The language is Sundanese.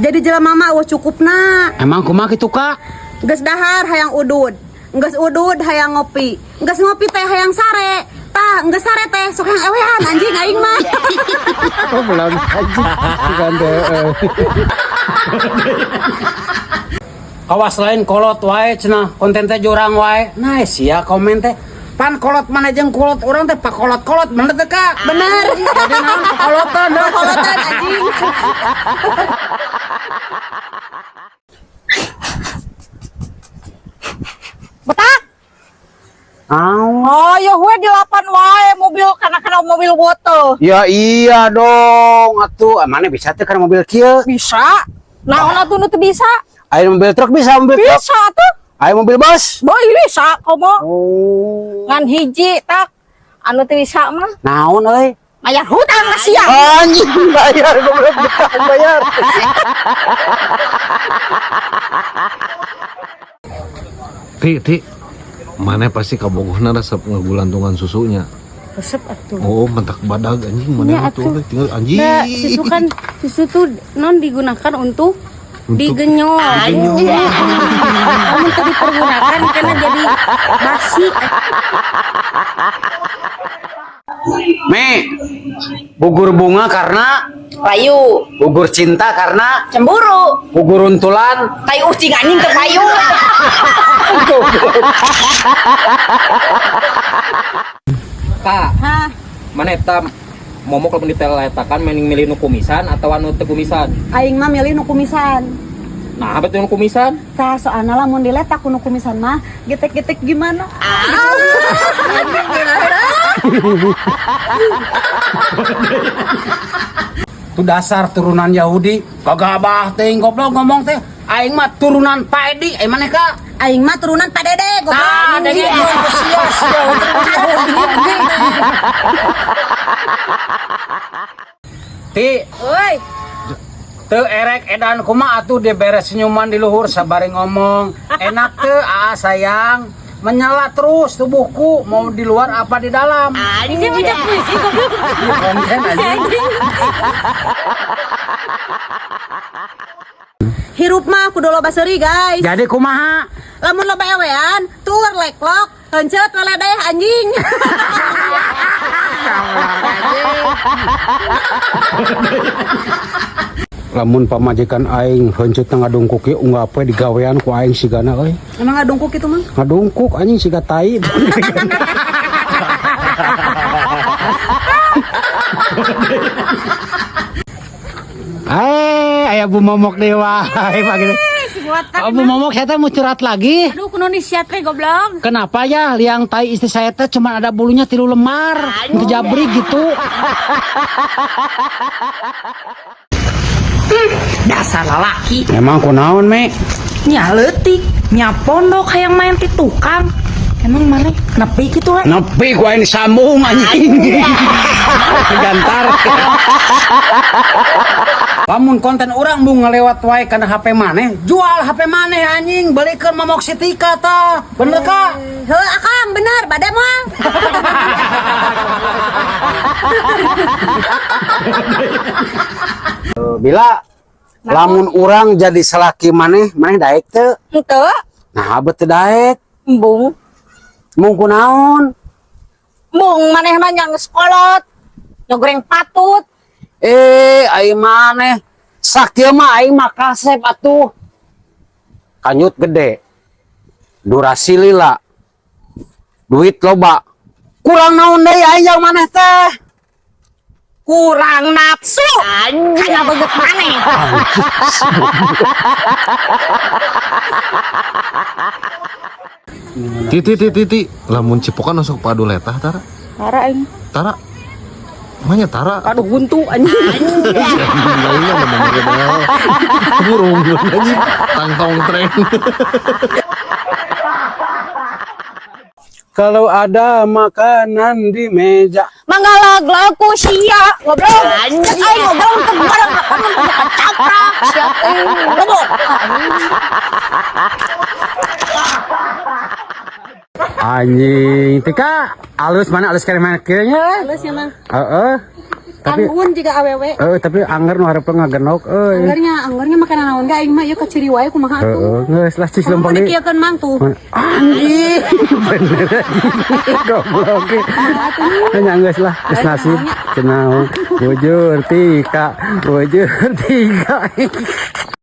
Jadi jelema mah euweuh cukupna. Emang kumaha kitu, Kak? Geus dahar hayang udud. Geus udud hayang ngopi. Geus ngopi teh hayang sare. Tah, geus sare teh sok hayang ewehan anjing aing mah. Oh, belum anjing. Bukan teh. Awas lain kolot wae cenah, konten teh jurang wae. Nah, sia komen teh. Pan kolot mana jeung kolot urang teh pakolot-kolot bener teh, Kak? Bener. Jadi naon pakolotan? Kolotan anjing. Betak. Aw. Oh, ya we di lapan wae mobil kana mobil wote. Ya iya dong, atuh. Ah, mana bisa teh kana mobil kieu? Bisa. Naon atuh nu teu bisa? Ayo mobil truk bisa mobil truk. Bisa tuh. Ayo mobil bus. Boy bisa komo. Oh. Ngan hiji tak anu teu bisa mah. Naon euy? Bayar hutang ka sia. Anjing bayar goblok betah bayar. Ti, ti. Mana pasti kabogohna resep ngagulantungan susunya. Resep atuh. Oh, mentak badag anjing mana Iya, tuh atuh. tinggal anjing. Nah, susu kan susu tuh non digunakan untuk Untuk digenyol. Iya. Namun teu dipergunakan karena jadi basi. Me, gugur bunga karena Payu, gugur cinta karena cemburu, gugur untulan. tai ucing anjing teu payu. Kak, Hah, mana eta momok lamun diteletakan mending milih nu kumisan atau anu teu kumisan? Aing mah milih nu kumisan. Nah, betul nu kumisan? Tah soalna lamun diletak ku nu kumisan mah getek-getek gimana? Itu dasar turunan Yahudi. Kagak teh goblok ngomong teh. Aing mah turunan Pak Edi, eh mana Kak? Aing mah turunan Pak Dede goblok. Tah, dengekeun ku sia sia turunan Yahudi. Ti, Euy, teu erek edan kumaha atuh dibere senyuman di luhur sabari ngomong. Enak teu, ah sayang. Menyala terus tubuhku mau di luar apa di dalam. Ini macam puisi goblok. Ini konten anjing. Hirup mah kudu loba seuri guys. Jadi kumaha? Lamun loba ewean, tur leklok, heuncet weledeh anjing. Lamun pamajikan aing heuncet ngadungkuk ieu unggal poe digawean ku aing sigana euy. Emang ngadungkuk itu mah? Ngadungkuk anjing siga tai. Eh, aya Bu Momok deui wae pagi. Oh, Bu Momok saya teh mau curhat lagi. Aduh, kuno nih siat teh goblok. Kenapa ya liang tai istri saya teh cuma ada bulunya 3 lembar, untuk jabrik gitu. Dasar lalaki. Emang kunaon, Me? Nya leutik, nya pondok hayang main ti tukang. Emang mana nepi kitu lah. Nepi gua ini sambung anjing. Gantar. Lamun konten urang bu ngelewat wae kana HP maneh, jual HP maneh anjing, belikeun momok si Tika tah. Bener Kak? Heuh, akang bener, bade moal. Bila lamun urang jadi salaki maneh, maneh daek teu? Henteu, Nah, bet teu daek. embung. Mung kunaon? Mung maneh mah nya geus kolot. Nyogoreng patut. Eh, aing maneh. Sakieu mah aing mah kasep atuh. Kanyut gede. Durasi lila. Duit loba. Kurang naon deui aing yang maneh teh? Kurang nafsu. Kana beungeut maneh. Ti, ti, ti, ti, ti. Lamun cipokan masuk padu letah tara. Tara aing. Tara. Mana tara? Aduh buntu anjing. Lainnya mana mana burung anjing tangtong tren. Kalau ada makanan di meja. Manggalag ku sia goblok. Cek aing ngobrol teu bareng apa caprak sia teh. Goblok. Anjing, Tika, alus mana alus kali mana kiranya? Halus ya mah. Heeh. Tapi Anggun juga awewe. Eh, tapi angger nu hareupeun ngagenok euy. Anggernya, anggernya makanan naon ge aing mah ieu kaciri wae kumaha atuh. Heeh, geus lah, cis Kumaha lempeng deui. dikieukeun mang tuh. Anjing, bener goblok. Hanya geus lah, geus nasib. Cenah bujur tika, bujur tika.